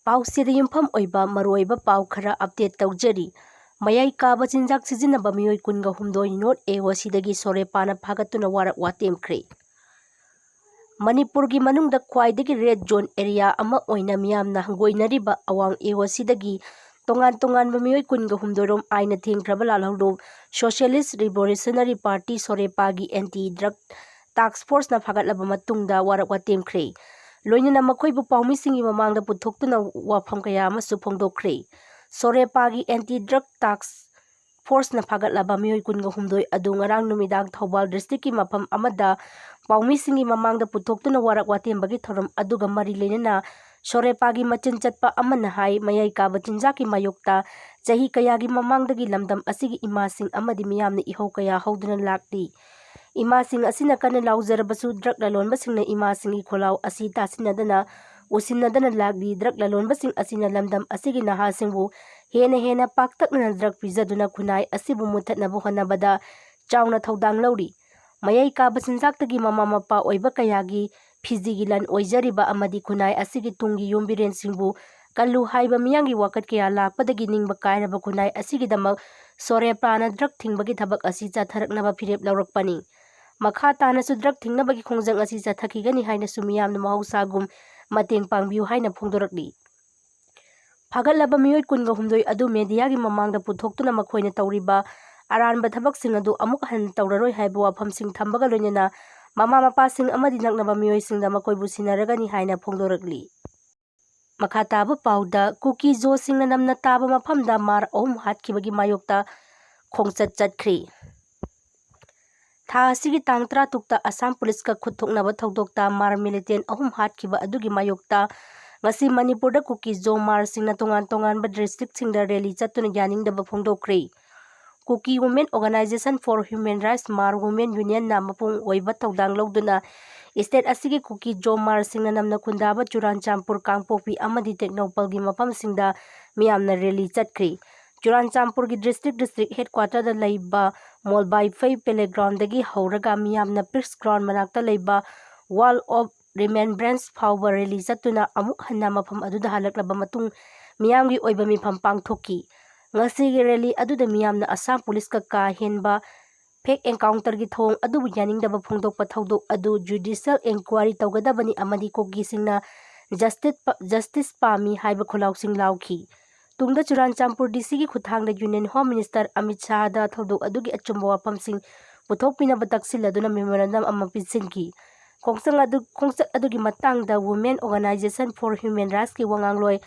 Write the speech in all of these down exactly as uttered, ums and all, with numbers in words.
ꯄꯥꯎꯆꯦꯗ ꯌꯨꯝꯐꯝ ꯑꯣꯏꯕ ꯃꯔꯨꯑꯣꯏꯕ ꯄꯥꯎ ꯈꯔ ꯑꯞꯗꯦꯠ ꯇꯧꯖꯔꯤ꯫ ꯃꯌꯥꯏ ꯀꯥꯕ ꯆꯤꯟꯖꯥꯛ ꯁꯤꯖꯤꯟꯅꯕ ꯃꯤꯑꯣꯏ ꯀꯨꯟꯒ ꯍꯨꯝꯗꯣꯏ ꯅꯣꯔꯠ ꯑꯦ ꯑꯣ ꯁꯤꯗꯒꯤ ꯁꯣꯔꯦꯄꯥꯅ ꯐꯥꯒꯠꯇꯨꯅ ꯋꯥꯔꯛ ꯋꯥꯇꯦꯝꯈ꯭ꯔꯦ꯫ ꯃꯅꯤꯄꯨꯔꯒꯤ ꯃꯅꯨꯡꯗ ꯈ꯭ꯋꯥꯏꯗꯒꯤ ꯔꯦꯗ ꯖꯣꯟ ꯑꯦꯔꯤꯌꯥ ꯑꯃ ꯑꯣꯏꯅ ꯃꯤꯌꯥꯝꯅ ꯍꯪꯒꯣꯏꯅꯔꯤꯕ ꯑꯋꯥꯡ ꯑꯦ ꯑꯣ ꯁꯤꯗꯒꯤ ꯇꯣꯉꯥꯟ ꯇꯣꯉꯥꯟꯕ ꯃꯤꯑꯣꯏ ꯀꯨꯟꯒ ꯍꯨꯝꯗꯣꯏꯔꯣꯝ ꯑꯥꯏꯟꯅ ꯊꯤꯡꯈ꯭ꯔꯕ ꯂꯥꯜꯍꯧꯂꯨꯞ socialist revolutionary party, ꯁꯣꯔꯦꯄꯥꯒꯤ anti drug ꯇꯥꯛꯁ ꯐꯣꯔꯁꯅ ꯐꯥꯒꯠꯂꯕ ꯃꯇꯨꯡꯗ ꯋꯥꯔꯛ ꯋꯥꯇꯦꯝꯈ꯭ꯔꯦ꯫ ꯂꯣꯏꯅꯅ ꯃꯈꯣꯏꯕꯨ ꯄꯥꯎꯃꯤꯁꯤꯡꯒꯤ ꯃꯃꯥꯡꯗ ꯄꯨꯊꯣꯛꯇꯨꯅ ꯋꯥꯐꯝ ꯀꯌꯥ ꯑꯃꯁꯨ ꯐꯣꯡꯗꯣꯛꯈ꯭ꯔꯦ꯫ ꯁꯣꯔꯦꯄꯥꯒꯤ ꯑꯦꯟꯇꯤ ꯗ꯭ꯔꯒ ꯇꯥꯛꯁ ꯐꯣꯔꯁꯅ ꯐꯥꯒꯠꯂꯕ ꯃꯤꯑꯣꯏ ꯀꯨꯟꯒ ꯍꯨꯝꯗꯣꯏ ꯑꯗꯨ ꯉꯔꯥꯡ ꯅꯨꯃꯤꯗꯥꯡ ꯊꯧꯕꯥꯜ ꯗꯤꯁꯇ꯭ꯔꯤꯛꯀꯤ ꯃꯐꯝ ꯑꯃꯗ ꯄꯥꯎꯃꯤꯁꯤꯡꯒꯤ ꯃꯃꯥꯡꯗ ꯄꯨꯊꯣꯛꯇꯨꯅ ꯋꯥꯔꯛ ꯋꯥꯇꯦꯝꯕꯒꯤ ꯊꯧꯔꯝ ꯑꯗꯨꯒ ꯃꯔꯤ ꯂꯩꯅꯅ ꯁꯣꯔꯦꯄꯥꯒꯤ ꯃꯆꯤꯟ ꯆꯠꯄ ꯑꯃꯅ ꯍꯥꯏ, ꯃꯌꯥꯏ ꯀꯥꯕ ꯆꯤꯟꯖꯥꯛꯀꯤ ꯃꯥꯌꯣꯛꯇ ꯆꯍꯤ ꯀꯌꯥꯒꯤ ꯃꯃꯥꯡꯗꯒꯤ ꯂꯝꯗꯝ ꯑꯁꯤꯒꯤ ꯏꯃꯥꯁꯤꯡ ꯑꯃꯗꯤ ꯃꯤꯌꯥꯝꯅ ꯏꯍꯧ ꯀꯌꯥ ꯍꯧꯗꯨꯅ ꯂꯥꯛꯂꯤ꯫ ꯏꯃꯥꯁꯤꯡ ꯑꯁꯤꯅ ꯀꯟꯅ ꯂꯥꯎꯖꯔꯕꯁꯨ ꯗ꯭ꯔꯒ ꯂꯂꯣꯟꯕꯁꯤꯡꯅ ꯏꯃꯥꯁꯤꯡꯒꯤ ꯈꯣꯜꯂꯥꯎ ꯑꯁꯤ ꯇꯥꯁꯤꯟꯅꯗꯅ, ꯎꯁꯤꯟꯅꯗꯅ ꯂꯥꯛꯂꯤ꯫ ꯗ꯭ꯔꯒ ꯂꯂꯣꯟꯕꯁꯤꯡ ꯑꯁꯤꯅ ꯂꯝꯗꯝ ꯑꯁꯤꯒꯤ ꯅꯍꯥꯁꯤꯡꯕꯨ ꯍꯦꯟꯅ ꯍꯦꯟꯅ ꯄꯥꯛꯇꯛꯅꯅ ꯗ꯭ꯔꯒ ꯄꯤꯖꯗꯨꯅ ꯈꯨꯟꯅꯥꯏ ꯑꯁꯤꯕꯨ ꯃꯨꯠꯊꯠꯅꯕ ꯍꯣꯠꯅꯕꯗ ꯆꯥꯎꯅ ꯊꯧꯗꯥꯡ ꯂꯧꯔꯤ꯫ ꯃꯌꯥꯏ ꯀꯥꯕ ꯆꯤꯟꯖꯥꯛꯇꯒꯤ ꯃꯃꯥ ꯃꯄꯥ ꯑꯣꯏꯕ ꯀꯌꯥꯒꯤ ꯐꯤꯖꯤꯒꯤ ꯂꯟ ꯑꯣꯏꯖꯔꯤꯕ ꯑꯃꯗꯤ ꯈꯨꯟꯅꯥꯏ ꯑꯁꯤꯒꯤ ꯇꯨꯡꯒꯤ ꯌꯨꯝꯕꯤꯔꯦꯟꯁꯤꯡꯕꯨ ꯀꯜꯂꯨ ꯍꯥꯏꯕ ꯃꯤꯌꯥꯝꯒꯤ ꯋꯥꯀꯠ ꯀꯌꯥ ꯂꯥꯛꯄꯗꯒꯤ ꯅꯤꯡꯕ ꯀꯥꯏꯔꯕ ꯈꯨꯟꯅꯥꯏ ꯑꯁꯤꯒꯤꯗꯃꯛ ꯁꯣꯔꯦꯄ꯭ꯔꯥꯅ ꯗ꯭ꯔꯒ ꯊꯤꯡꯕꯒꯤ ꯊꯕꯛ ꯑꯁꯤ ꯆꯠꯊꯔꯛꯅꯕ ꯐꯤꯔꯦꯞ ꯂꯧꯔꯛꯄꯅꯤ꯫ ꯃꯈꯥ ꯇꯥꯅꯁꯨ ꯗ꯭ꯔꯒ ꯊꯤꯡꯅꯕꯒꯤ ꯈꯣꯡꯖꯪ ꯑꯁꯤ ꯆꯠꯊꯈꯤꯒꯅꯤ ꯍꯥꯏꯅꯁꯨ ꯃꯤꯌꯥꯝꯅ ꯃꯍꯧꯁꯥꯒꯨꯝ ꯃꯇꯦꯡ ꯄꯥꯡꯕꯤꯌꯨ ꯍꯥꯏꯅ ꯐꯣꯡꯗꯣꯔꯛꯂꯤ꯫ ꯐꯥꯒꯠꯂꯕ ꯃꯤꯑꯣꯏ ꯀꯨꯟꯒ ꯍꯨꯝꯗꯣꯏ ꯑꯗꯨ ꯃꯦꯗꯤꯌꯥꯒꯤ ꯃꯃꯥꯡꯗ ꯄꯨꯊꯣꯛꯇꯨꯅ ꯃꯈꯣꯏꯅ ꯇꯧꯔꯤꯕ ꯑꯔꯥꯟꯕ ꯊꯕꯛꯁꯤꯡ ꯑꯗꯨ ꯑꯃꯨꯛ ꯍꯟꯅ ꯇꯧꯔꯔꯣꯏ ꯍꯥꯏꯕ ꯋꯥꯐꯝꯁꯤꯡ ꯊꯝꯕꯒ ꯂꯣꯏꯅꯅ ꯃꯃꯥ ꯃꯄꯥꯁꯤꯡ ꯑꯃꯗꯤ ꯅꯛꯅꯕ ꯃꯤꯑꯣꯏꯁꯤꯡꯗ ꯃꯈꯣꯏꯕꯨ ꯁꯤꯟꯅꯔꯒꯅꯤ ꯍꯥꯏꯅ ꯐꯣꯡꯗꯣꯔꯛꯂꯤ꯫ ꯃꯈꯥ ꯇꯥꯕ ꯄꯥꯎꯗ, ꯀꯨꯀꯤ ꯖꯣꯁꯤꯡꯅ ꯅꯝꯅ ꯇꯥꯕ ꯃꯐꯝꯗ ꯃꯥꯔ ꯑꯍꯨꯝ ꯍꯥꯠꯈꯤꯕꯒꯤ ꯃꯥꯌꯣꯛꯇ ꯈꯣꯡꯆꯠ ꯆꯠꯈ꯭ꯔꯤ꯫ ꯊꯥ ꯑꯁꯤꯒꯤ ꯇꯥꯡ ꯇꯔꯥꯇꯔꯨꯛꯇ ꯑꯁꯥꯝ ꯄꯨꯂꯤꯁꯀ ꯈꯨꯠ ꯊꯣꯛꯅꯕ ꯊꯧꯗꯣꯛꯇ ꯃꯥꯔ ꯃꯤꯂꯤꯇꯦꯟ ꯑꯍꯨꯝ ꯍꯥꯠꯈꯤꯕ ꯑꯗꯨꯒꯤ ꯃꯥꯌꯣꯛꯇ ꯉꯁꯤ ꯃꯅꯤꯄꯨꯔꯗ ꯀꯨꯀꯤ ꯖꯣ ꯃꯥꯔꯁꯤꯡꯅ ꯇꯣꯉꯥꯟ ꯇꯣꯉꯥꯟꯕ ꯗꯤꯁꯇ꯭ꯔꯤꯛꯁꯤꯡꯗ ꯔꯦꯂꯤ ꯆꯠꯇꯨꯅ ꯌꯥꯅꯤꯡꯗꯕ ꯐꯣꯡꯗꯣꯛꯈ꯭ꯔꯤ꯫ Kuki women organisation for human rights, Hmar women ꯌꯨꯅꯤꯌꯟꯅ ꯃꯄꯨꯡ ꯑꯣꯏꯕ ꯊꯧꯗꯥꯡ ꯂꯧꯗꯨꯅ ꯏꯁꯇꯦꯠ ꯑꯁꯤꯒꯤ ꯀꯨꯀꯤ ꯖꯣ ꯃꯥꯔꯁꯤꯡꯅ ꯅꯝꯅ ꯈꯨꯟꯗꯥꯕ ꯆꯨꯔꯥꯟꯆꯥꯟꯄꯨꯔ, ꯀꯥꯡꯄꯣꯛꯄꯤ ꯑꯃꯗꯤ ꯇꯦꯡꯅꯧꯄꯜꯒꯤ ꯃꯐꯝꯁꯤꯡꯗ ꯃꯤꯌꯥꯝꯅ ꯔꯦꯂꯤ ꯆꯠꯈ꯭ꯔꯤ꯫ ꯆꯨꯔꯥꯟꯆꯥꯟꯄꯨꯔꯒꯤ ꯗꯤꯁꯇ꯭ꯔꯤꯛ ꯗꯤꯁꯇ꯭ꯔꯤꯛ ꯍꯦꯗꯀ꯭ꯋꯥꯇꯔꯗ ꯂꯩꯕ ꯃꯣꯜꯕꯥꯏꯐꯩ ꯄꯦꯂꯦꯒ꯭ꯔꯥꯎꯟꯗꯒꯤ ꯍꯧꯔꯒ ꯃꯤꯌꯥꯝꯅ ꯄꯤꯁ ꯒ꯭ꯔꯥꯎꯟ ꯃꯅꯥꯛꯇ ꯂꯩꯕ ꯋꯥꯜ ꯑꯣꯐ ꯔꯤꯃꯦꯝꯕ꯭ꯔꯦꯟꯁ ꯐꯥꯎꯕ ꯔꯦꯂꯤ ꯆꯠꯇꯨꯅ ꯑꯃꯨꯛ ꯍꯟꯅ ꯃꯐꯝ ꯑꯗꯨꯗ ꯍꯜꯂꯛꯂꯕ ꯃꯇꯨꯡ ꯃꯤꯌꯥꯝꯒꯤ ꯑꯣꯏꯕ ꯃꯤꯐꯝ ꯄꯥꯡꯊꯣꯛꯈꯤ꯫ ꯉꯁꯤꯒꯤ ꯔꯦꯂꯤ ꯑꯗꯨꯗ ꯃꯤꯌꯥꯝꯅ ꯑꯁꯥꯝ ꯄꯨꯂꯤꯁꯀ ꯀꯥ ꯍꯦꯟꯕ ꯐꯦꯛ ꯑꯦꯟꯀꯥꯎꯟꯇꯔꯒꯤ ꯊꯧꯑꯣꯡ ꯑꯗꯨꯕꯨ ꯌꯥꯅꯤꯡꯗꯕ ꯐꯣꯡꯗꯣꯛꯄ ꯊꯧꯗꯣꯛ ꯑꯗꯨ ꯖꯨꯗꯤꯁꯤꯌꯦꯜ ꯏꯟꯀ꯭ꯋꯥꯔꯤ ꯇꯧꯒꯗꯕꯅꯤ ꯑꯃꯗꯤ ꯀꯨꯀꯤꯁꯤꯡꯅ ꯖꯁꯇꯤꯁ ꯄ-, ꯖꯁꯇꯤꯁ ꯄꯥꯝꯃꯤ ꯍꯥꯏꯕ ꯈꯨꯜꯂꯥꯎꯁꯤꯡ ꯂꯥꯎꯈꯤ꯫ ꯇꯨꯡꯗ ꯆꯨꯔꯥꯟꯆꯥꯟꯄꯨꯔ ꯗꯤ ꯁꯤꯒꯤ ꯈꯨꯠꯊꯥꯡꯗ ꯌꯨꯅꯤꯌꯟ ꯍꯣꯝ ꯃꯤꯅꯤꯁꯇꯔ ꯑꯃꯤꯠ ꯁꯥꯍꯗ ꯊꯧꯗꯣꯛ ꯑꯗꯨꯒꯤ ꯑꯆꯨꯝꯕ ꯋꯥꯐꯝꯁꯤꯡ ꯄꯨꯊꯣꯛꯄꯤꯅꯕ ꯇꯛꯁꯤꯜꯂꯗꯨꯅ ꯃꯦꯃꯣꯔꯦꯟꯗꯝ ꯑꯃ ꯄꯤꯁꯤꯟꯈꯤ꯫ ꯈꯣꯡꯆꯪ ꯑꯗꯨ, ꯈꯣꯡꯆꯠ ꯑꯗꯨꯒꯤ ꯃꯇꯥꯡꯗ Women Organization for Human Rightsꯀꯤ ꯋꯥꯉꯥꯡꯂꯣꯏ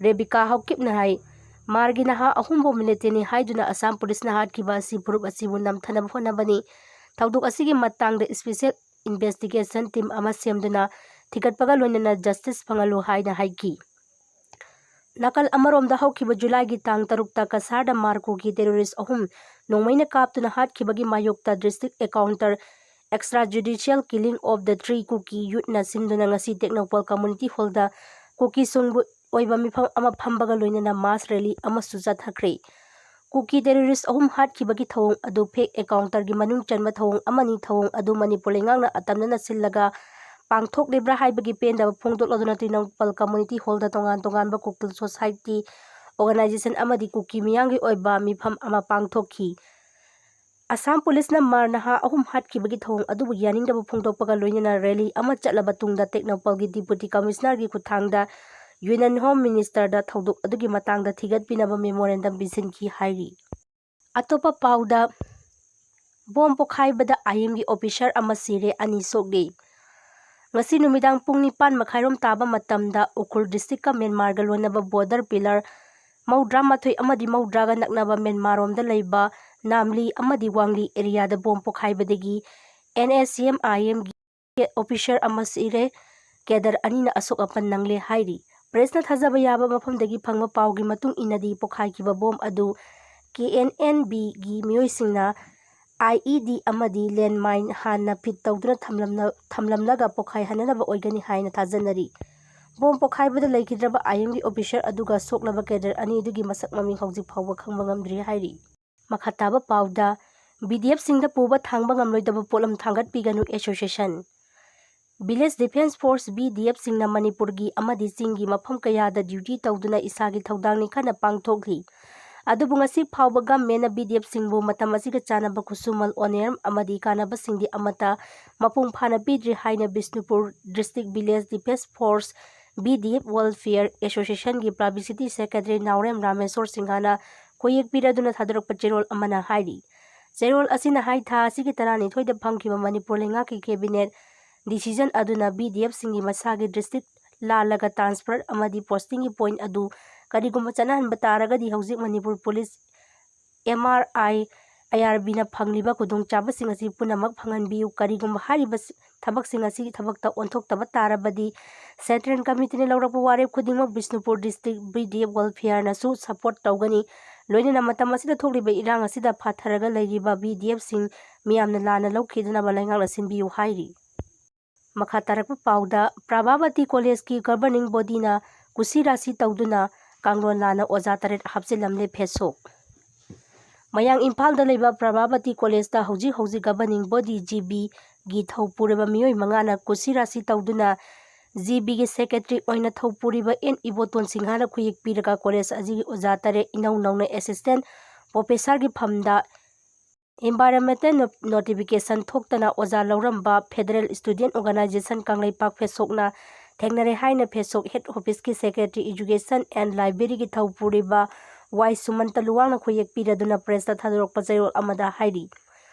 Rebika ꯍꯧꯀꯤꯞꯅ ꯍꯥꯏ, ꯃꯥꯔꯒꯤ ꯅꯍꯥ ꯑꯍꯨꯝꯕꯨ ꯃꯤꯂꯤꯇꯦꯟꯅꯤ ꯍꯥꯏꯗꯨꯅ ꯑꯁꯥꯝ ꯄꯨꯂꯤꯁꯅ ꯍꯥꯠꯈꯤꯕ ꯑꯁꯤ ꯐꯨꯔꯨꯞ ꯑꯁꯤꯕꯨ ꯅꯝꯊꯅꯕ ꯍꯣꯠꯅꯕꯅꯤ꯫ ꯊꯧꯗꯣꯛ ꯑꯁꯤꯒꯤ ꯃꯇꯥꯡꯗ ꯏꯁꯄꯤꯁꯦꯜ ꯏꯟꯚꯦꯁꯇꯤꯒꯦꯁꯟ ꯇꯤꯝ ꯑꯃ ꯁꯦꯝꯗꯨꯅ ꯊꯤꯒꯠꯄꯒ ꯂꯣꯏꯅꯅ ꯖꯁꯇꯤꯁ ꯐꯪꯍꯜꯂꯨ ꯍꯥꯏꯅ ꯍꯥꯏꯈꯤ꯫ ꯅꯥꯀꯜ ꯑꯃꯔꯣꯝꯗ ꯍꯧꯈꯤꯕ ꯖꯨꯂꯥꯏꯒꯤ ꯇꯥꯡ ꯇꯔꯨꯛꯇ ꯀꯁꯥꯔꯗ ꯃꯥꯔ ꯀꯨꯀꯤ ꯇꯦꯔꯣꯔꯤꯁ ꯑꯍꯨꯝ ꯅꯣꯡꯃꯩꯅ ꯀꯥꯞꯇꯨꯅ ꯍꯥꯠꯈꯤꯕꯒꯤ ꯃꯥꯌꯣꯛꯇ district encounter Extrajudicial Killing of the Three Kuki Youthꯅ ꯁꯤꯟꯗꯨꯅ ꯉꯁꯤ ꯇꯦꯡꯅꯧꯄꯜ ꯀꯝꯃꯨꯅꯤꯇꯤ ꯍꯣꯜꯗ ꯀꯨꯀꯤꯁꯤꯡꯕꯨ ꯑꯣꯏꯕ ꯃꯤꯐꯝ ꯑꯃ ꯐꯝꯕꯒ ꯂꯣꯏꯅꯅ ꯃꯥꯁ ꯔꯦꯂꯤ ꯑꯃꯁꯨ ꯆꯠꯊꯈ꯭ꯔꯦ꯫ ꯀꯨꯀꯤ ꯇꯦꯔꯣꯔꯤꯁ ꯑꯍꯨꯝ ꯍꯥꯠꯈꯤꯕꯒꯤ ꯊꯧꯑꯣꯡ ꯑꯗꯨ ꯐꯦꯛ ꯑꯦꯀꯥꯎꯟꯇꯔꯒꯤ ꯃꯅꯨꯡ ꯆꯟꯕ ꯊꯧꯑꯣꯡ ꯑꯃꯅꯤ꯫ ꯊꯧꯑꯣꯡ ꯑꯗꯨ ꯃꯅꯤꯄꯨꯔ ꯂꯩꯉꯥꯛꯅ ꯑꯇꯝꯅꯅ ꯁꯤꯜꯂꯒ ꯄꯥꯡꯊꯣꯛꯂꯤꯕ꯭ꯔꯥ ꯍꯥꯏꯕꯒꯤ ꯄꯦꯟꯗꯕ ꯐꯣꯡꯗꯣꯛꯂꯗꯨꯅ ꯇꯦꯡꯅꯧꯄꯜ ꯀꯝꯃꯨꯅꯤꯇꯤ ꯍꯣꯜꯗ ꯇꯣꯉꯥꯟ ꯇꯣꯉꯥꯟꯕ ꯀꯨꯀꯤꯜ ꯁꯣꯁꯥꯏꯇꯤ ꯑꯣꯔꯒꯅꯥꯏꯖꯦꯁꯟ ꯑꯃꯗꯤ ꯀꯨꯀꯤ ꯃꯤꯌꯥꯝꯒꯤ ꯑꯣꯏꯕ ꯃꯤꯐꯝ ꯑꯃ ꯄꯥꯡꯊꯣꯛꯈꯤ꯫ ꯑꯁꯥꯝ ꯄꯨꯂꯤꯁꯅ ꯃꯥꯔ ꯅꯍꯥ ꯑꯍꯨꯝ ꯍꯥꯠꯈꯤꯕꯒꯤ ꯊꯧꯑꯣꯡ ꯑꯗꯨꯕꯨ ꯌꯥꯅꯤꯡꯗꯕ ꯐꯣꯡꯗꯣꯛꯄꯒ ꯂꯣꯏꯅꯅ ꯔꯦꯂꯤ ꯑꯃ ꯆꯠꯂꯕ ꯇꯨꯡꯗ ꯇꯦꯡꯅꯧꯄꯜꯒꯤ ꯗꯤꯄꯨꯇꯤ ꯀꯃꯤꯁꯅꯔꯒꯤ ꯈꯨꯠꯊꯥꯡꯗ ꯌꯨꯅꯤꯌꯟ ꯍꯣꯝ ꯃꯤꯅꯤꯁꯇꯔꯗ ꯊꯧꯗꯣꯛ ꯑꯗꯨꯒꯤ ꯃꯇꯥꯡꯗ ꯊꯤꯒꯠꯄꯤꯅꯕ ꯃꯦꯃꯣꯔꯦꯟꯗꯝ ꯄꯤꯁꯤꯟꯈꯤ ꯍꯥꯏꯔꯤ꯫ ꯑꯇꯣꯞꯄ ꯄꯥꯎꯗ, ꯕꯣꯝ ꯄꯣꯈꯥꯏꯕꯗ ꯑꯥꯏ ꯑꯦꯝꯒꯤ ꯑꯣꯐꯤꯁꯥꯔ ꯑꯃ ꯁꯤꯔꯦ, ꯑꯅꯤ ꯁꯣꯛꯂꯤ꯫ ꯉꯁꯤ ꯅꯨꯃꯤꯗꯥꯡ ꯄꯨꯡ ꯅꯤꯄꯥꯟ ꯃꯈꯥꯏꯔꯣꯝ ꯇꯥꯕ ꯃꯇꯝꯗ ꯎꯈ꯭ꯔꯨꯜ ꯗꯤꯁꯇ꯭ꯔꯤꯛꯀ ꯃ꯭ꯌꯥꯟꯃꯥꯔꯒ ꯂꯣꯟꯅꯕ ꯕꯣꯔꯗꯔ ꯄꯤꯂꯔ ꯃꯧꯗ꯭ꯔꯥ ꯃꯥꯊꯣꯏ ꯑꯃꯗꯤ ꯃꯧꯗ꯭ꯔꯥꯒ ꯅꯛꯅꯕ ꯃ꯭ꯌꯥꯟꯃꯥꯔꯔꯣꯝꯗ ꯂꯩꯕ ꯅꯥꯝꯂꯤ ꯑꯃꯗꯤ ꯋꯥꯡꯂꯤ ꯑꯦꯔꯤꯌꯥꯗ bomb ꯄꯣꯈꯥꯏꯕꯗꯒꯤ and S C M ꯑꯥꯏ ꯑꯦꯝꯒꯤ ꯑꯣꯐꯤꯁꯥꯔ ꯑꯃ ꯁꯤꯔꯦ, ꯀꯦꯗꯔ ꯑꯅꯤꯅ ꯑꯁꯣꯛ ꯑꯄꯟ ꯅꯪꯂꯦ ꯍꯥꯏꯔꯤ꯫ ꯄ꯭ꯔꯦꯁꯅ ꯊꯥꯖꯕ ꯌꯥꯕ ꯃꯐꯝꯗꯒꯤ ꯐꯪꯕ ꯄꯥꯎꯒꯤ ꯃꯇꯨꯡ ꯏꯟꯅꯗꯤ, ꯄꯣꯈꯥꯏꯈꯤꯕ ꯕꯣꯝ ꯑꯗꯨ ꯀꯦ ꯑꯦꯟ ꯑꯦꯟ ꯕꯤꯒꯤ ꯃꯤꯑꯣꯏꯁꯤꯡꯅ ꯑꯥꯏ ꯏ ꯗꯤ ꯑꯃꯗꯤ ꯂꯦꯟꯃꯥꯏꯟ ꯍꯥꯟꯅ ꯐꯤꯠ ꯇꯧꯗꯨꯅ ꯊꯝꯂꯝꯅ-, ꯊꯝꯂꯝꯂꯒ ꯄꯣꯈꯥꯏꯍꯟꯅꯅꯕ ꯑꯣꯏꯒꯅꯤ ꯍꯥꯏꯅ ꯊꯥꯖꯅꯔꯤ꯫ ꯕꯣꯝ ꯄꯣꯈꯥꯏꯕꯗ ꯂꯩꯈꯤꯗ꯭ꯔꯕ ꯑꯥꯏ ꯑꯦꯝꯒꯤ ꯑꯣꯐꯤꯁꯥꯔ ꯑꯗꯨꯒ ꯁꯣꯛꯂꯕ ꯀꯦꯗꯔ ꯑꯅꯤ ꯑꯗꯨꯒꯤ ꯃꯁꯛ ꯃꯃꯤꯡ ꯍꯧꯖꯤꯛ ꯐꯥꯎꯕ ꯈꯪꯕ ꯉꯝꯗ꯭ꯔꯤ ꯍꯥꯏꯔꯤ꯫ ꯃꯈꯥ ꯇꯥꯕ ꯄꯥꯎꯗ, ꯕꯤ ꯗꯤ ꯑꯦꯐꯁꯤꯡꯗ ꯄꯨꯕ ꯊꯥꯡꯕ ꯉꯝꯂꯣꯏꯗꯕ ꯄꯣꯠꯂꯝ ꯊꯥꯡꯒꯠꯄꯤꯒꯅꯨ association. Village Defence Force, V D F ꯁꯤꯡꯅ ꯃꯅꯤꯄꯨꯔꯒꯤ ꯑꯃꯗꯤ ꯆꯤꯡꯒꯤ ꯃꯐꯝ ꯀꯌꯥꯗ duty ꯇꯧꯗꯨꯅ ꯏꯁꯥꯒꯤ ꯊꯧꯗꯥꯡꯅꯤ ꯈꯟꯅ ꯄꯥꯡꯊꯣꯛꯂꯤ꯫ ꯑꯗꯨꯕꯨ ꯉꯁꯤ ꯐꯥꯎꯕ government ꯅ V D F ꯁꯤꯡꯕꯨ ꯃꯇꯝ ꯑꯁꯤꯒ ꯆꯥꯟꯅꯕ ꯈꯨꯠꯁꯨꯃꯜ, ꯑꯣꯅꯦꯔꯝ ꯑꯃꯗꯤ ꯀꯥꯟꯅꯕꯁꯤꯡꯗꯤ ꯑꯃꯠꯇ ꯃꯄꯨꯡ ꯐꯥꯅ ꯄꯤꯗ꯭ꯔꯤ ꯍꯥꯏꯅ Bishnupur District Village Defence Force, V D F Welfare Association ꯒꯤ Publicity Secretary ꯅꯥꯎꯔꯦꯝ ꯔꯥꯃꯦꯁꯣꯔ ꯁꯤꯡꯍꯅ ꯈꯣꯏꯌꯦꯛ ꯄꯤꯔꯗꯨꯅ ꯊꯥꯗꯣꯔꯛꯄ ꯆꯦꯔꯣꯜ ꯑꯃꯅ ꯍꯥꯏꯔꯤ꯫ ꯆꯦꯔꯣꯜ ꯑꯁꯤꯅ ꯍꯥꯏ, ꯊꯥ ꯑꯁꯤꯒꯤ ꯇꯔꯥꯅꯤꯊꯣꯏꯗ ꯐꯪꯈꯤꯕ ꯃꯅꯤꯄꯨꯔ ꯂꯩꯉꯥꯛꯀꯤ Cabinet decision ꯑꯗꯨꯅ V D F ꯁꯤꯡꯒꯤ ꯃꯁꯥꯒꯤ district ꯂꯥꯜꯂꯒ transfer ꯑꯃꯗꯤ posting ꯒꯤ point ꯑꯗꯨ ꯀꯔꯤꯒꯨꯝꯕ ꯆꯠꯅꯍꯟꯕ ꯇꯥꯔꯒꯗꯤ ꯍꯧꯖꯤꯛ Manipur Police, M R I, I R B ꯅ ꯐꯪꯂꯤꯕ ꯈꯨꯗꯣꯡꯆꯥꯕꯁꯤꯡ ꯑꯁꯤ ꯄꯨꯝꯅꯃꯛ ꯐꯪꯍꯟꯕꯤꯌꯨ꯫ ꯀꯔꯤꯒꯨꯝꯕ ꯍꯥꯏꯔꯤꯕ ꯊꯕꯛꯁꯤꯡ ꯑꯁꯤ ꯊꯕꯛꯇ ꯑꯣꯟꯊꯣꯛꯇꯕ ꯇꯥꯔꯕꯗꯤ Central Committee ꯅ ꯂꯧꯔꯛꯄ ꯋꯥꯔꯦꯞ ꯈꯨꯗꯤꯡꯃꯛ Bishnupur District V D F Welfare ꯅꯁꯨ support ꯇꯧꯒꯅꯤ꯫ ꯂꯣꯏꯅꯅ ꯃꯇꯝ ꯑꯁꯤꯗ ꯊꯣꯛꯂꯤꯕ ꯏꯔꯥꯡ ꯑꯁꯤꯗ ꯐꯥꯊꯔꯒ ꯂꯩꯔꯤꯕ V D F ꯁꯤꯡ ꯃꯤꯌꯥꯝꯅ ꯂꯥꯟꯅ ꯂꯧꯈꯤꯗꯅꯕ ꯂꯩꯉꯥꯛꯅ ꯁꯤꯟꯕꯤꯌꯨ ꯍꯥꯏꯔꯤ꯫ ꯃꯈꯥ ꯇꯥꯔꯛꯄ ꯄꯥꯎꯗ, ꯄ꯭ꯔꯚꯥꯕꯇꯤ College ꯀꯤ governing body ꯅ ꯀꯨꯁꯤ ꯔꯥꯁꯤ ꯇꯧꯗꯨꯅ ꯀꯥꯡꯂꯣꯟ ꯂꯥꯟꯅ ꯑꯣꯖꯥ ꯇꯔꯦꯠ ꯍꯥꯞꯆꯤꯜꯂꯝꯂꯦ ꯐꯦꯁꯣꯛ꯫ ꯃꯌꯥꯡ ꯏꯝꯐꯥꯜꯗ ꯂꯩꯕ ꯄ꯭ꯔꯚꯥꯕꯇꯤ College ꯇ ꯍꯧꯖꯤꯛ ꯍꯧꯖꯤꯛ governing body, G B ꯒꯤ ꯊꯧ ꯄꯨꯔꯕ ꯃꯤꯑꯣꯏ ꯃꯉꯥꯅ ꯀꯨꯁꯤ ꯔꯥꯁꯤ ꯇꯧꯗꯨꯅ G B ꯒꯤ Secretary ꯑꯣꯏꯅ ꯊꯧ ꯄꯨꯔꯤꯕ ꯑꯦꯟ ꯏꯕꯣꯇꯣꯟ ꯁꯤꯡꯍꯅ ꯈꯨꯌꯦꯛ ꯄꯤꯔꯒ college ꯑꯁꯤꯒꯤ ꯑꯣꯖꯥ ꯇꯔꯦꯠ ꯏꯅꯧ ꯅꯧꯅ assistant professor ꯒꯤ ꯐꯝꯗ environmental no-, notification ꯊꯣꯛꯇꯅ ꯑꯣꯖꯥ ꯂꯧꯔꯝꯕ Federal Student Organisation ꯀꯪꯂꯩꯄꯥꯛ ꯐꯦꯁꯣꯛꯅ ꯊꯦꯡꯅꯔꯦ ꯍꯥꯏꯅ ꯐꯦꯁꯣꯛ head office ꯀꯤ Secretary Education and Library ꯒꯤ ꯊꯧ ꯄꯨꯔꯤꯕ ꯋꯥꯏ ꯁꯨꯃꯟꯇ ꯂꯨꯋꯥꯡꯅ ꯈꯨꯌꯦꯛ ꯄꯤꯔꯗꯨꯅ press ꯇ ꯊꯥꯗꯣꯔꯛꯄ ꯆꯦꯔꯣꯜ ꯑꯃꯗ ꯍꯥꯏꯔꯤ꯫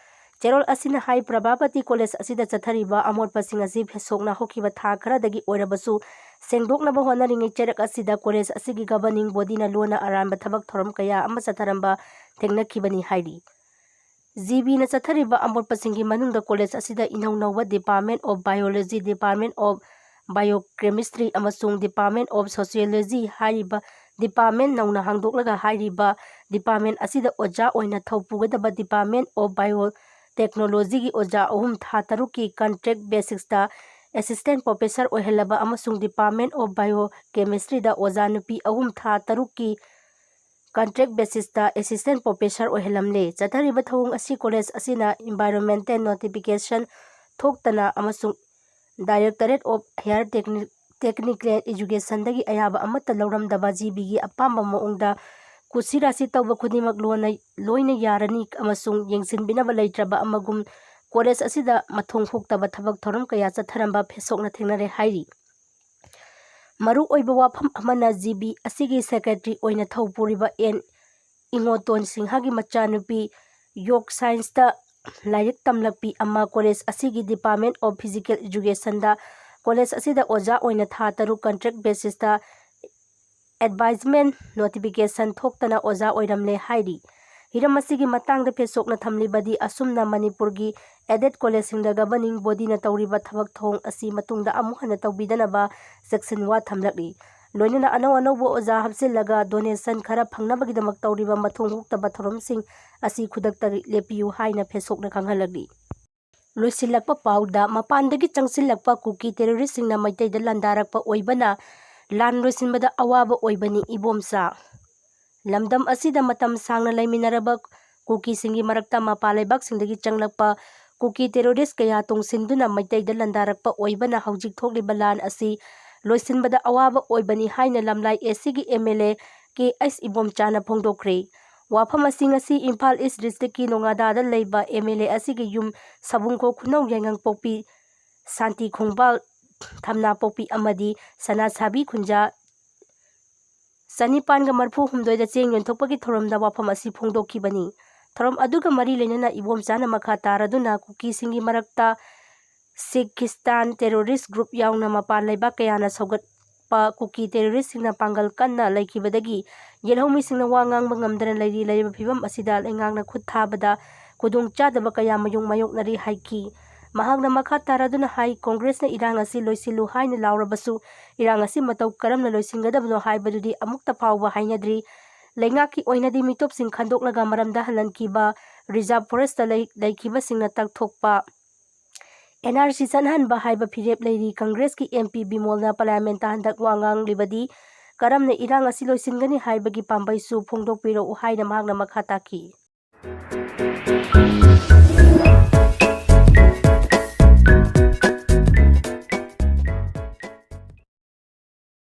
ꯆꯦꯔꯣꯜ ꯑꯁꯤꯅ ꯍꯥꯏ, ꯄ꯭ꯔꯚꯥꯕꯇꯤ College ꯑꯁꯤꯗ ꯆꯠꯊꯔꯤꯕ ꯑꯃꯣꯠꯄꯁꯤꯡ ꯑꯁꯤ ꯐꯦꯁꯣꯛꯅ ꯍꯧꯈꯤꯕ ꯊꯥ ꯈꯔꯗꯒꯤ ꯑꯣꯏꯔꯕꯁꯨ ꯁꯦꯡꯗꯣꯛꯅꯕ ꯍꯣꯠꯅꯔꯤꯉꯩ ꯆꯩꯔꯛ ꯑꯁꯤꯗ college ꯑꯁꯤꯒꯤ governing body ꯅ ꯂꯣꯟꯅ ꯑꯔꯥꯟꯕ ꯊꯕꯛ ꯊꯧꯔꯝ ꯀꯌꯥ ꯑꯃ ꯆꯠꯊꯔꯝꯕ ꯊꯦꯡꯅꯈꯤꯕꯅꯤ ꯍꯥꯏꯔꯤ꯫ G B ꯅ ꯆꯠꯊꯔꯤꯕ ꯑꯃꯣꯠꯄꯁꯤꯡꯒꯤ ꯃꯅꯨꯡꯗ college ꯑꯁꯤꯗ ꯏꯅꯧ ꯅꯧꯕ Department of Biology, Department of Biochemistry ꯑꯃꯁꯨꯡ Department of Sociology ꯍꯥꯏꯔꯤꯕ department ꯅꯧꯅ ꯍꯥꯡꯗꯣꯛꯂꯒ ꯍꯥꯏꯔꯤꯕ department ꯑꯁꯤꯗ ꯑꯣꯖꯥ ꯑꯣꯏꯅ ꯊꯧ ꯄꯨꯒꯗꯕ Department of Biotechnology ꯒꯤ ꯑꯣꯖꯥ ꯑꯍꯨꯝ ꯊꯥ ꯇꯔꯨꯛꯀꯤ contract basis ꯇ assistant professor ꯑꯣꯏꯍꯜꯂꯕ ꯑꯃꯁꯨꯡ Department of Biochemistry ꯗ ꯑꯣꯖꯥ ꯅꯨꯄꯤ ꯑꯍꯨꯝ ꯊꯥ ꯇꯔꯨꯛꯀꯤ contract basis ꯇ assistant professor ꯑꯣꯏꯍꯜꯂꯝꯂꯦ꯫ ꯆꯠꯊꯔꯤꯕ ꯊꯧꯑꯣꯡ ꯑꯁꯤ college ꯑꯁꯤꯅ environmental notification ꯊꯣꯛꯇꯅ ꯑꯃꯁꯨꯡ Directorate of Higher Techni-, Technical Educationꯗꯒꯤ ꯑꯌꯥꯕ ꯑꯃꯠꯇ ꯂꯧꯔꯝꯗꯕ ꯖꯤ ꯕꯤꯒꯤ ꯑꯄꯥꯝꯕ ꯃꯑꯣꯡꯗ ꯀꯨꯁꯤ ꯔꯥꯁꯤ ꯇꯧꯕ ꯈꯨꯗꯤꯡꯃꯛ ꯂꯣꯟꯅ, ꯂꯣꯏꯅ ꯌꯥꯔꯅꯤ ꯑꯃꯁꯨꯡ ꯌꯦꯡꯁꯤꯟꯕꯤꯅꯕ ꯂꯩꯇ꯭ꯔꯕ ꯑꯃꯒꯨꯝ ꯀꯣꯂꯦꯖ ꯑꯁꯤꯗ ꯃꯊꯣꯡ ꯍꯨꯛꯇꯕ ꯊꯕꯛ ꯊꯧꯔꯝ ꯀꯌꯥ ꯆꯠꯊꯔꯝꯕ ꯐꯦꯁꯣꯛꯅ ꯊꯦꯡꯅꯔꯦ ꯍꯥꯏꯔꯤ꯫ ꯃꯔꯨ ꯑꯣꯏꯕ ꯋꯥꯐꯝ ꯑꯃꯅ ꯖꯤ ꯕꯤ ꯑꯁꯤꯒꯤ ꯁꯦꯀ꯭ꯔꯦꯇꯔꯤ ꯑꯣꯏꯅ ꯊꯧ ꯄꯨꯔꯤꯕ ꯑꯦꯟ ꯏꯉꯣꯇꯣꯟ ꯁꯤꯡꯍꯒꯤ ꯃꯆꯥꯅꯨꯄꯤ ꯌꯣꯒ ꯁꯥꯏꯟꯁꯇ ꯂꯥꯏꯔꯤꯛ ꯇꯝꯂꯛꯄꯤ ꯑꯃ ꯀꯣꯂꯦꯖ ꯑꯁꯤꯒꯤ Department of Physical Educationꯗ ꯀꯣꯂꯦꯖ ꯑꯁꯤꯗ ꯑꯣꯖꯥ ꯑꯣꯏꯅ ꯊꯥ ꯇꯔꯨꯛ contract basisꯇ advertisement notification ꯊꯣꯛꯇꯅ ꯑꯣꯖꯥ ꯑꯣꯏꯔꯝꯂꯦ ꯍꯥꯏꯔꯤ꯫ ꯍꯤꯔꯝ ꯑꯁꯤꯒꯤ ꯃꯇꯥꯡꯗ ꯐꯦꯁꯣꯛꯅ ꯊꯝꯂꯤꯕꯗꯤ ꯑꯁꯨꯝꯅ ꯃꯅꯤꯄꯨꯔꯒꯤ aided ꯀꯣꯂꯦꯖꯁꯤꯡꯗ governing bodyꯅ ꯇꯧꯔꯤꯕ ꯊꯕꯛ ꯊꯧꯑꯣꯡ ꯑꯁꯤ ꯃꯇꯨꯡꯗ ꯑꯃꯨꯛ ꯍꯟꯅ ꯇꯧꯕꯤꯗꯅꯕ ꯆꯦꯛꯁꯤꯟꯋꯥ ꯊꯝꯂꯛꯂꯤ꯫ ꯂꯣꯏꯅꯅ ꯑꯅꯧ ꯑꯅꯧꯕ ꯑꯣꯖꯥ ꯍꯥꯞꯆꯤꯜꯂꯒ donation ꯈꯔ ꯐꯪꯅꯕꯒꯤꯗꯃꯛ ꯇꯧꯔꯤꯕ ꯃꯊꯣꯡ ꯍꯨꯛꯇꯕ ꯊꯧꯔꯝꯁꯤꯡ ꯑꯁꯤ ꯈꯨꯗꯛꯇ ꯂꯦꯞꯄꯤꯌꯨ ꯍꯥꯏꯅ ꯐꯦꯁꯣꯛꯅ ꯈꯪꯍꯜꯂꯛꯂꯤ꯫ ꯂꯣꯏꯁꯤꯜꯂꯛꯄ ꯄꯥꯎꯗ ꯃꯄꯥꯟꯗꯒꯤ ꯆꯪꯁꯤꯜꯂꯛꯄ ꯀꯨꯀꯤ terroristꯁꯤꯡꯅ ꯃꯩꯇꯩꯗ ꯂꯥꯟꯗꯥꯔꯛꯄ ꯑꯣꯏꯕꯅ ꯂꯥꯟ ꯂꯣꯏꯁꯤꯟꯕꯗ ꯑꯋꯥꯕ ꯑꯣꯏꯕꯅꯤ ꯏꯕꯣꯝꯆꯥ꯫ ꯂꯝꯗꯝ ꯑꯁꯤꯗ ꯃꯇꯝ ꯁꯥꯡꯅ ꯂꯩꯃꯤꯟꯅꯔꯕ ꯀꯨꯀꯤꯁꯤꯡꯒꯤ ꯃꯔꯛꯇ ꯃꯄꯥꯟ ꯂꯩꯕꯥꯛꯁꯤꯡꯗꯒꯤ ꯆꯪꯂꯛꯄ ꯀꯨꯀꯤ terrorist ꯀꯌꯥ ꯇꯣꯡꯁꯤꯟꯗꯨꯅ ꯃꯩꯇꯩꯗ ꯂꯥꯟꯗꯥꯔꯛꯄ ꯑꯣꯏꯕꯅ ꯍꯧꯖꯤꯛ ꯊꯣꯛꯂꯤꯕ ꯂꯥꯟ ꯑꯁꯤ ꯂꯣꯏꯁꯤꯟꯕꯗ ꯑꯋꯥꯕ ꯑꯣꯏꯕꯅꯤ ꯍꯥꯏꯅ ꯂꯝꯂꯥꯏ ꯑꯦꯁꯤꯒꯤ M L A K H ꯏꯕꯣꯝꯆꯥꯅ ꯐꯣꯡꯗꯣꯛꯈ꯭ꯔꯦ꯫ ꯋꯥꯐꯝ ꯑꯁꯤ ꯉꯁꯤ ꯏꯝꯐꯥꯜ ꯏꯁ ꯗꯤꯁꯇ꯭ꯔꯤꯛꯀꯤ ꯅꯣꯉꯥꯗꯥꯗ ꯂꯩꯕ ꯑꯦꯝ ꯑꯦꯜ ꯑꯦ ꯑꯁꯤꯒꯤ ꯌꯨꯝ ꯁꯕꯨꯡꯈꯣꯛ ꯈꯨꯅꯧ ꯌꯥꯏꯉꯪꯄꯣꯛꯄꯤ ꯁꯥꯟꯇꯤ ꯈꯣꯡꯕꯥꯜ ꯊꯝꯅꯥꯄꯣꯛꯄꯤ ꯑꯃꯗꯤ ꯁꯅꯥꯁꯥꯕꯤ ꯈꯨꯟꯖꯥ ꯆꯅꯤꯄꯥꯟꯒ ꯃꯔꯤꯐꯨ ꯍꯨꯝꯗꯣꯏꯗ ꯆꯦꯡ ꯌꯣꯟꯊꯣꯛꯄꯒꯤ ꯊꯧꯔꯝꯗ ꯋꯥꯐꯝ ꯑꯁꯤ ꯐꯣꯡꯗꯣꯛꯈꯤꯕꯅꯤ꯫ ꯊꯧꯔꯝ ꯑꯗꯨꯒ ꯃꯔꯤ ꯂꯩꯅꯅ ꯏꯕꯣꯝꯆꯥꯅ ꯃꯈꯥ ꯇꯥꯔꯗꯨꯅ ꯀꯨꯀꯤꯁꯤꯡꯒꯤ ꯃꯔꯛꯇ ꯁꯤꯈ ꯈ꯭ꯔꯤꯁꯇꯥꯟ terrorist group ꯌꯥꯎꯅ ꯃꯄꯥꯟ ꯂꯩꯕꯥꯛ ꯀꯌꯥꯅ ꯁꯧꯒꯠꯄ ꯀꯨꯀꯤ terroristꯁꯤꯡꯅ ꯄꯥꯡꯒꯜ ꯀꯟꯅ ꯂꯩꯈꯤꯕꯗꯒꯤ ꯌꯦꯜꯍꯧꯃꯤꯁꯤꯡꯅ ꯋꯥ ꯉꯥꯡꯕ ꯉꯝꯗꯅ ꯂꯩꯔꯤ꯫ ꯂꯩꯔꯤꯕ ꯐꯤꯕꯝ ꯑꯁꯤꯗ ꯂꯩꯉꯥꯛꯅ ꯈꯨꯠ ꯊꯥꯕꯗ ꯈꯨꯗꯣꯡꯆꯥꯗꯕ ꯀꯌꯥ ꯃꯌꯣꯛ ꯃꯥꯌꯣꯛꯅꯔꯤ ꯍꯥꯏꯈꯤ꯫ ꯃꯍꯥꯛꯅ ꯃꯈꯥ ꯇꯥꯔꯗꯨꯅ ꯍꯥꯏ, ꯀꯣꯡꯒ꯭ꯔꯦꯁꯅ ꯏꯔꯥꯡ ꯑꯁꯤ ꯂꯣꯏꯁꯤꯜꯂꯨ ꯍꯥꯏꯅ ꯂꯥꯎꯔꯕꯁꯨ ꯏꯔꯥꯡ ꯑꯁꯤ ꯃꯇꯧ ꯀꯔꯝꯅ ꯂꯣꯏꯁꯤꯟꯒꯗꯕꯅꯣ ꯍꯥꯏꯕꯗꯨꯗꯤ ꯑꯃꯨꯛꯇ ꯐꯥꯎꯕ ꯍꯥꯏꯅꯗ꯭ꯔꯤ꯫ ꯂꯩꯉꯥꯛꯀꯤ ꯑꯣꯏꯅꯗꯤ ꯃꯤꯇꯣꯞꯁꯤꯡ ꯈꯟꯗꯣꯛꯂꯒ ꯃꯔꯝꯗ ꯍꯜꯍꯟꯈꯤꯕ reserve forestꯇ ꯂꯩ-, ꯂꯩꯈꯤꯕꯁꯤꯡꯅ ꯇꯛꯊꯣꯛꯄ, ꯑꯦꯟ ꯑꯥꯔ ꯁꯤ ꯆꯠꯅꯍꯟꯕ ꯍꯥꯏꯕ ꯐꯤꯔꯦꯞ ꯂꯩꯔꯤ꯫ ꯀꯪꯒ꯭ꯔꯦꯁꯀꯤ ꯑꯦꯝ ꯄꯤ ꯕꯤꯃꯣꯜꯅ parliamentꯇ ꯍꯟꯗꯛ ꯋꯥ ꯉꯥꯡꯂꯤꯕꯗꯤ ꯀꯔꯝꯅ ꯏꯔꯥꯡ ꯑꯁꯤ ꯂꯣꯏꯁꯤꯟꯒꯅꯤ ꯍꯥꯏꯕꯒꯤ ꯄꯥꯝꯕꯩꯁꯨ ꯐꯣꯡꯗꯣꯛꯄꯤꯔꯛꯎ ꯍꯥꯏꯅ ꯃꯍꯥꯛꯅ ꯃꯈꯥ ꯇꯥꯈꯤ꯫